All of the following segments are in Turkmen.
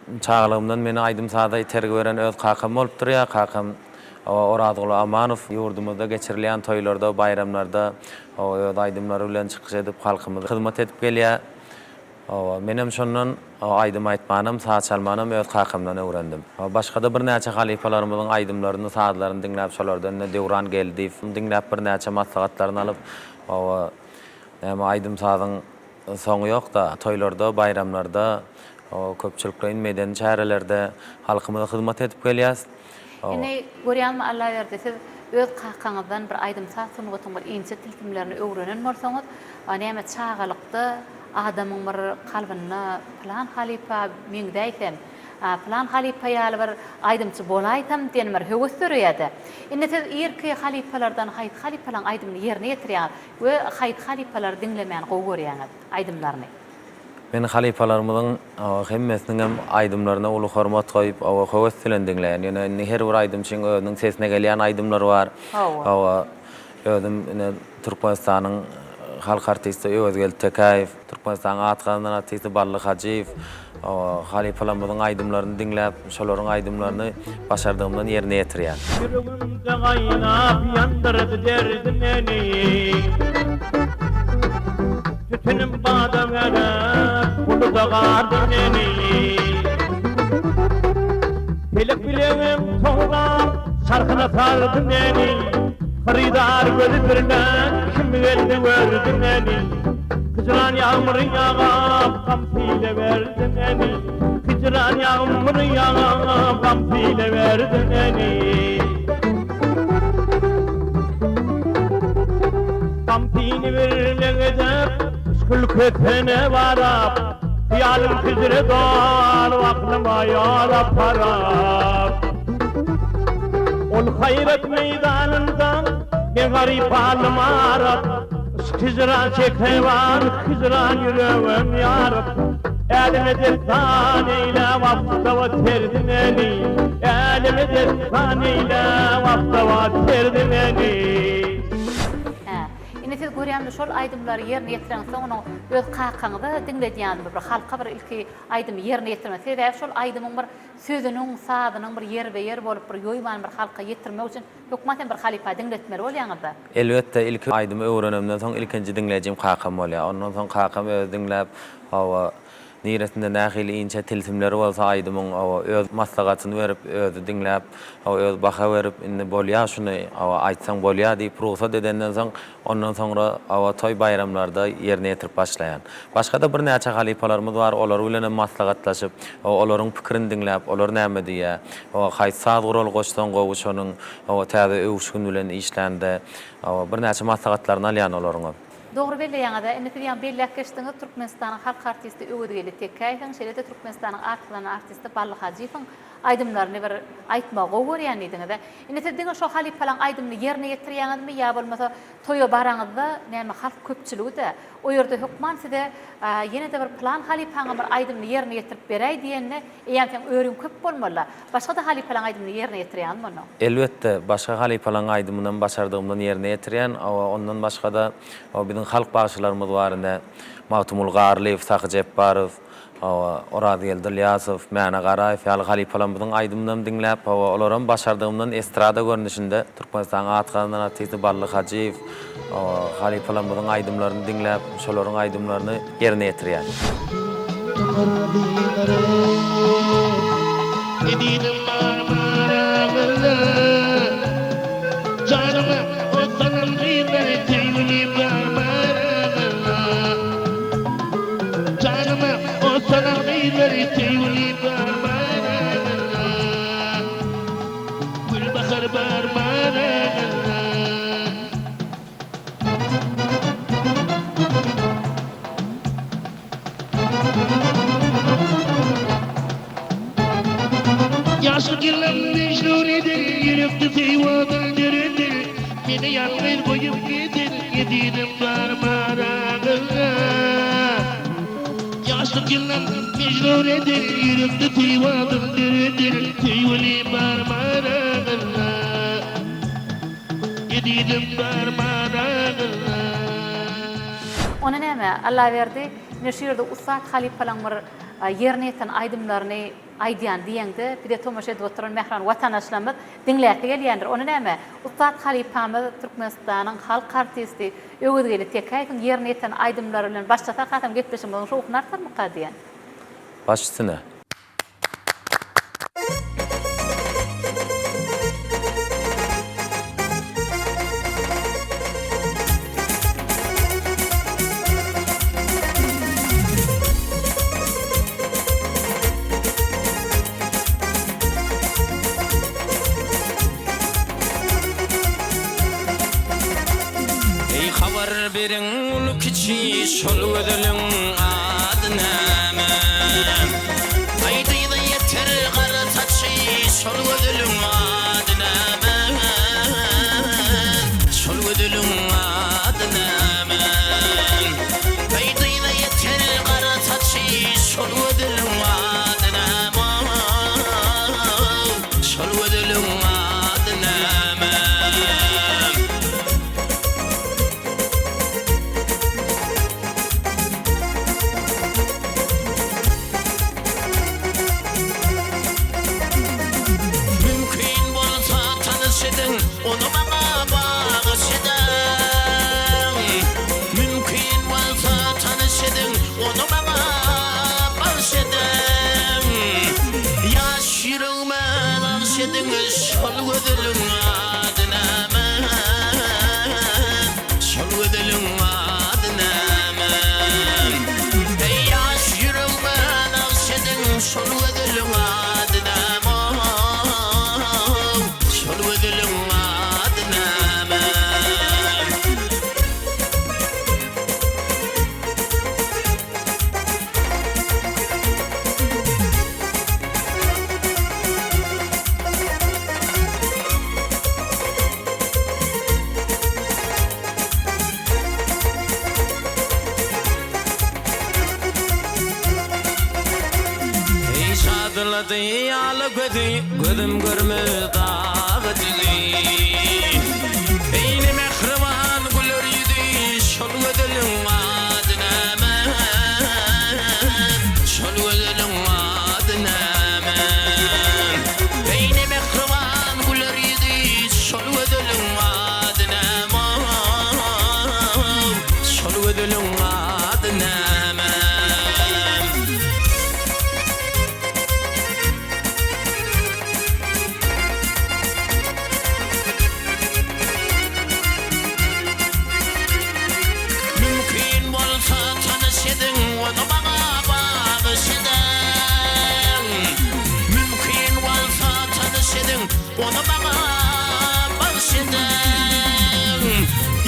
Çagalygymdan meni aýdym-saza itergi beren öz kakam bolup durýar. Kakam Orazguly Amanow ýurdumyzda geçirilýän toýlarda, baýramlarda öz aýdymlary bilen çykyş edip, halkymyza hyzmat edip gelýär. Menem şondan aýdym aýtmanam, saz çalmanam öz kakamdan öwrendim. Başga-da birnäçe halypalarymyzyň aýdymlaryny, sazlaryny diňläp, şolardan-da Döwran Geldiýew diňläp birnäçe maslahatlaryny alyp, näme aýdym-sazyň Soňy ýok-da, toýlarda, baýramlarda, köpçülikleýin medeni çärelerde halkymyza hyzmat edip gelýäs. Indi görýäňmi Allaberdi, siz öz kakaňyzdan bir aýdym-saz sungatyň bir inçe tilsimlerini öwrenen bolsaňyz, näme çagalykda adamyň bir kalbynda pylan halypa meňzäýsem, pylan halypa ýaly bir aýdymçy bolaýsam diýen bir höwes döreýär-de. Indi siz irki halypalardan haýsy halypalaryň aýdymyny ýerine ýetirýäňiz? We haýsy halypalary diňlemäni gowy görýäňiz, aýdymlaryny? Men halypalarymyzyň hemmesiniňem aýdymlaryna uly hormat goýup, hawa, höwes bilen diňleýän. Ýöne indi her bir aýdymçyň özüniň sesine gelýän aýdymlary bar. Hawa, özüm ine Türkmenistanyň halk artisti Öwezgeldi Tekäýew, Türkmenistanyň at gazanan artisti Bally Hajyýew, Halypalarymyzyň aýdymlaryny diňläp, şolaryň aýdymlaryny başardygymdan ýerine ýetirýän. Ýüregimde gaýnap ýandyrdy derdi meni. Tütünim bada gerek, buluda gardy meni. Pelek bileňem towlap, çarhyna saldy meni. Hyrydar gözi birle kim geldi gördi meni. Hijran ýagmyry ýagap gam sile berdi meni Hijran ýagmyry ýagap gam sile berdi meni Gam sini birle edip yşk ülkesine barap Hyýalym hijre dolyp aklyma ýol aparap Ol haýrat meýdanynda men garyp halym arap Yşk hijran çekewan hijran ýüregim ýaryp Äleme dessan eýläp aftaba serdi meni Äleme dessan eýläp aftaba serdi meni. Hä. Indi siz görýäňmi şol aýdymlary ýerine ýetireňsoň onuň öz kakaňyza diňledýäňizmi bir halka bir ilki aýdymy ýerine ýetirmek sebäbi şol aýdymyň bir sözüniň sazynyň bir ýerbe ýer bolup bir ýoýman bir halka ýetirmek üçin Hökman sen bir halypa diňletmeli bolýaňyzda. Elbetde, ilki aýdymy öwrenemden soň ilkinji diňleýjim kakam bolýar. Ondan soň kakam özi diňläp, hawa, niresinde nähili inçe tilsimleri bolsa aýdymyň, hawa, öz maslahatyny berip, özi diňläp, hawa, özi baha berip, indi bolýar şuny, hawa, aýtsaň bolýar diýip rugsat edenden soň, ondan soňra, hawa, toý-baýramlarda ýerine ýetirip başlaýan. Başga-da birnäçe halypalarymyz bar, olar bilenem maslahatlaşyp, hawa, olaryň pikirini diňläp, olar näme diýýär, Hawa, haýsy saz guraly goşsaň gowy şonuň, hawa, täze öwüşgin bilen işlände, hawa, birnäçe maslahatlaryny alýan olaryňam. Dogry belleýäňiz-ä. Indi siz ýaňy belläp geçdiňiz, Türkmenistanyň halk artisti Öwezgeldi Tekäýewiň, şeýle-de Türkmenistanyň at gazanan artisti Bally Hajyýewiň aýdymlaryny bir aýtmagy gowy görýän diýdiňiz-ä. Indi siz diňe şo halypalaň aýdymyny ýerine ýetirýäňizmi ýa bolmasa toýa baraňyzda näme halk köpçüligi-dä, o ýerde hökman size ýene-de bir pylan halypaňam bir aýdymyny ýerine ýetirip beräý diýende Eýýäm seň örüň köp bolmaly-la. Başga-da halypalaň aýdymyny ýerine ýetirýäňizmi onda? Elbetde, başga halypalaň aýdymynam başardygymdan ýerine ýetirýän. Hawa, ondan başga-da, hawa, biziň halk bagşylarymyz bar ine, Magtymguly Garlyýew, Sahy Jepbarow, hawa, Orazgeldi Ylýasow, Mäne Garaýew ýaly halypalarymyzyň aýdymynam diňläp, hawa, olaram başardygymdan estrada görnüşinde Türkmenistanyň at gazanan artisti Bally Hajyýew, halypalarymyzyň aýdymlaryny diňläp, şolaryň aýdymlaryny ýerine ýetirýän. Gülbahar barmana Ýaşlyk ýyllam mejnun eder, Ýürekde söýgi döreder, Meni ýalňyz goýup gider, Ezizim barmana Ýaşlyk ýyllam mejnun eder, Ýürekde söýgi döreder, Söýgüli barmana Ezizim barmana. Onda näme, Allaberdi, ine şu ýerde ussat halypalaň bir ýerine ýeten aýdymlaryny aýdýan diýeňde, bize tomaşa edip oturan mähriban watandaşlarymyz diňläsi gelýändir. Onda näme, ussat halypamyz Türkmenistanyň halk artisti Öwezgeldi Tekäýewiň ýerine ýeten aýdymlary bilen başlasak hasam gepleşigimiziň şowhuny artarmyka diýen. Baş üstüne. Eý habar beriň uly-kiçi şol gözeliň ady näme? Aý dyza ýeter gara saçy şol gözeliň ady näme? Şol gözeliň ady näme? Aý dyza ýeter gara saçy şol gözeliň ady näme? Şol gözeliň ady näme? Mümkin bolsa tanyş ediň, ony maňa bagyş ediň. Mümkin bolsa tanyş ediň, ony maňa bagyş ediň. Ýaş ýüregime nagş ediň, şol gözeliň ady näme? Şol gözeliň ady näme? Eý, ýaş ýüregime nagş ediň, şol gözeliň ady näme? Şol gözeliň ady näme? Eý şadylady ýaly gözi, Gözüm görmez dagy düzi. Eý ne mähriban güler ýüzi, Şol gözeliň ady näme? Şol gözeliň ady näme? Eý ne mähriban güler ýüzi, Şol gözeliň ady näme? Şol gözeliň ady näme? Mümkin bolsa tanyş ediň ony maňa bagyş ediň Mümkin bolsa tanyş ediň ony maňa bagyş ediň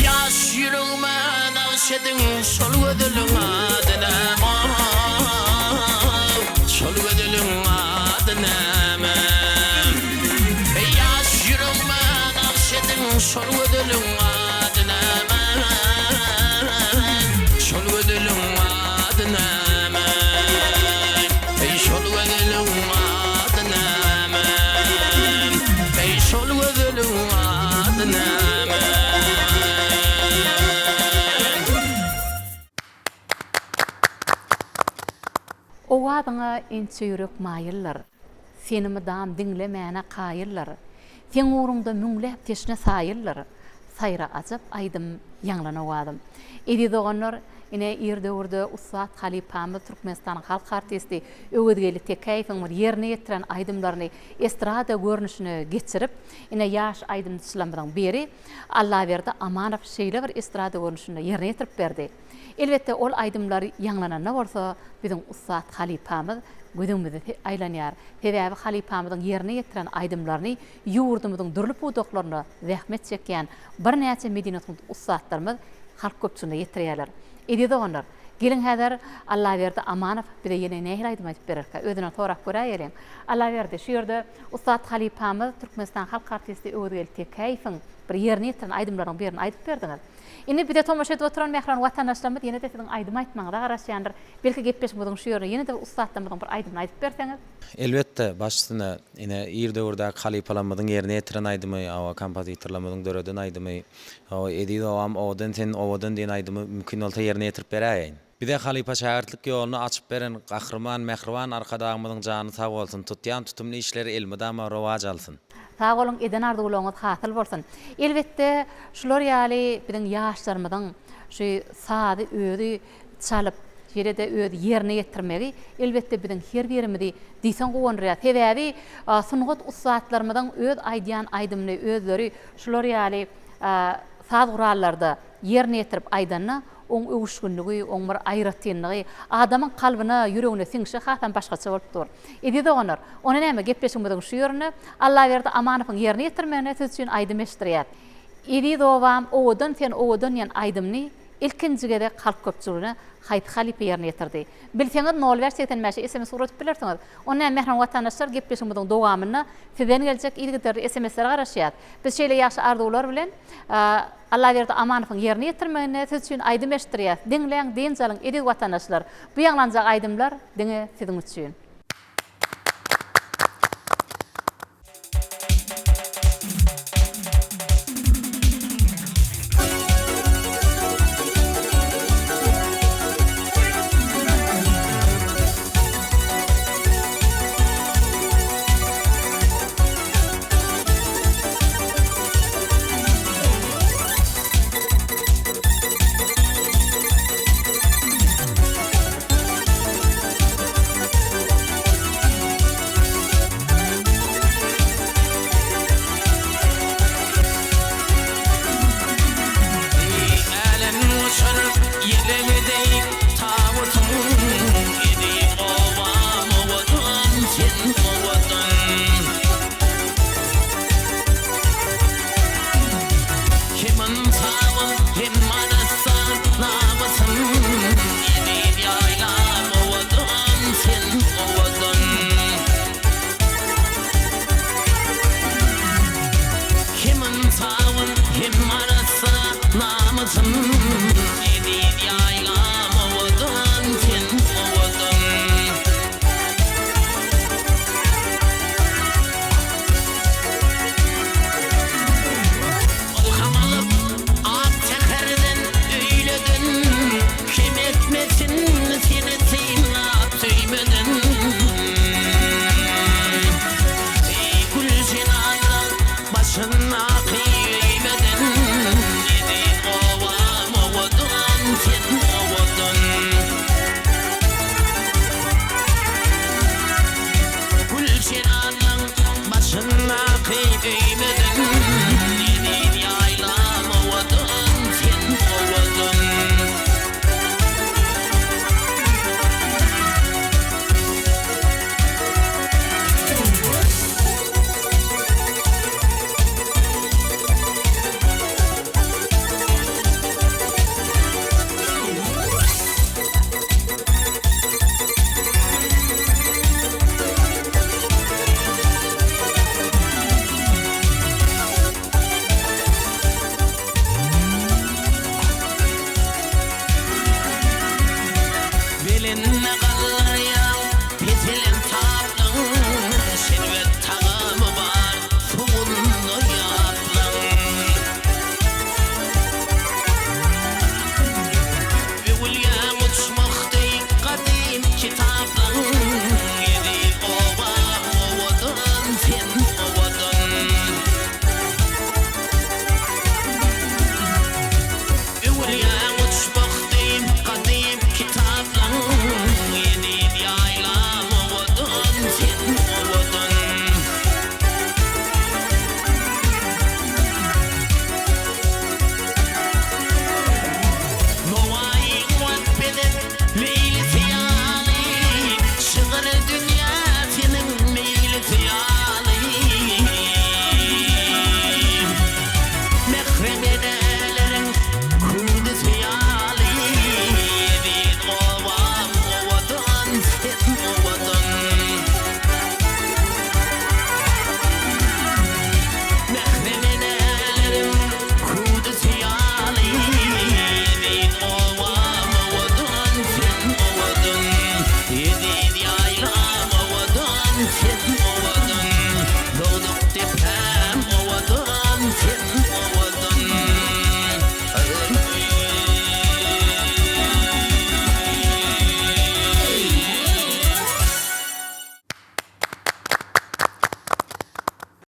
Ýaş ýüregime nagş ediň şol gözeliň ady näme Şol gözeliň ady näme Ýaş ýüregime nagş ediň şol gözeliň ady näme Şol gözeliň ady näme Eý şol gözeliň ady näme Eý şol gözeliň ady näme. Owazyňa inçe ýürek maýyldyr. Seni mydam diňlemäne kaýyldyr. Seň ugruňda müňläp teşne saýyldyr. Saýra ajap aýdym, ýaňlan owazym. Eziz doganlar, ine ir döwürde ussat halypamyz Türkmenistanyň halk artisti Öwezgeldi Tekäýewiň bir ýerine ýetiren aýdymlaryny estrada görnüşine geçirip, ine ýaş aýdymçylarymyzyň biri Allaberdi Amanow şeýle bir estrada görnüşinde ýerine ýetirip berdi. Elbetde ol aýdymlar ýaňlananda bolsa biziň ussat halypamyz göz öňümizde aýlanýar. Sebäbi halypamyzyň ýerine ýetiren aýdymlaryny ýurdumyzyň dürli pudaklarynda zähmet çekýän birnäçe medeniýet ussatlarymyz halk köpçüligine ýetirýärler. Eziz doganlar, geliň häzir Allaberdi Amanow bize ýene nähili aýdym aýdyp bererkä? Özünden sorap göräýeliň. Allaberdi, şu ýerde ussat halypamyz Türkmenistanyň halk artisti Öwezgeldi Tekäýewiň. bir ýerine ýetiren aýdymlaryň birini aýdyp berdiňiz. Indi bize tomaşa edip oturan mähriban watandaşlarymyz ýene-de siziň aýdym aýtmagyňyza garaşýandyr. Belki gepleşigimiziň şu ýerinde ýene-de bir ussatlarymyzyň bir aýdymyny aýdyp berseňiz? Elbetde, baş üstüne. Ine, ir döwürdäki halypalarymyzyň ýerine ýetiren aýdymy, hawa, kompozitorlarymyzyň döreden aýdymy, hawa, Eziz obam owadan sen owadan diýen aýdymy mümkin bolsa ýerine ýetirip beräýeýin. Bize halypa-şägirtlik ýoluny açyp beren Gahryman, mähriban Arkadagymyzyň jany sag bolsun, tutýan tutumly işleri elmydama rowaç alsyn! Sag boluň eden arzuwlaryňyz hasyl bolsun. Elbetde şular ýaly biziň ýaşlarymyzyň şu sazy özi çalyp şeýle-de özi ýerine ýetirmegi elbetde biziň her birimizi diýseň guwandyrýar. Sebäbi sungat ussatlarymyzyň öz aýdýan aýdymyny özleri şular ýaly saz gurallarda ýerine ýetirip aýdanda oň öwüşginligi, oň bir aýratynlygy, adamyň kalbyna, ýüregine siňşi hasam başgaça bolup dur. Eziz doganlar, onda näme, gepleşigimiziň şu ýerinde Allaberdi Amanowyň ýerine ýetirmeginde siz üçin aýdym eşitdirýäs. Eziz obam, owadan sen owadan diýen aýdymyny ilkinji gezek halk köpçüligine haýsy halypa ýerine ýetirdi? Bilseňiz nol bäş 85-e sms ugradyp bilersiňiz. Onda näme mähriban watandaşlar gepleşigimiziň dowamynda sizden geljek yzygiderli sms-lere garaşýas. Biz şeýle ýagşy arzuwlar bilen Allaberdi Amanowyň ýerine ýetirmeginde siz üçin aýdym eşitdirýäs. Diňläň, dynç alyň eziz watandaşlar. Bu ýaňlanjak aýdymlar diňe siziň üçin. Sen.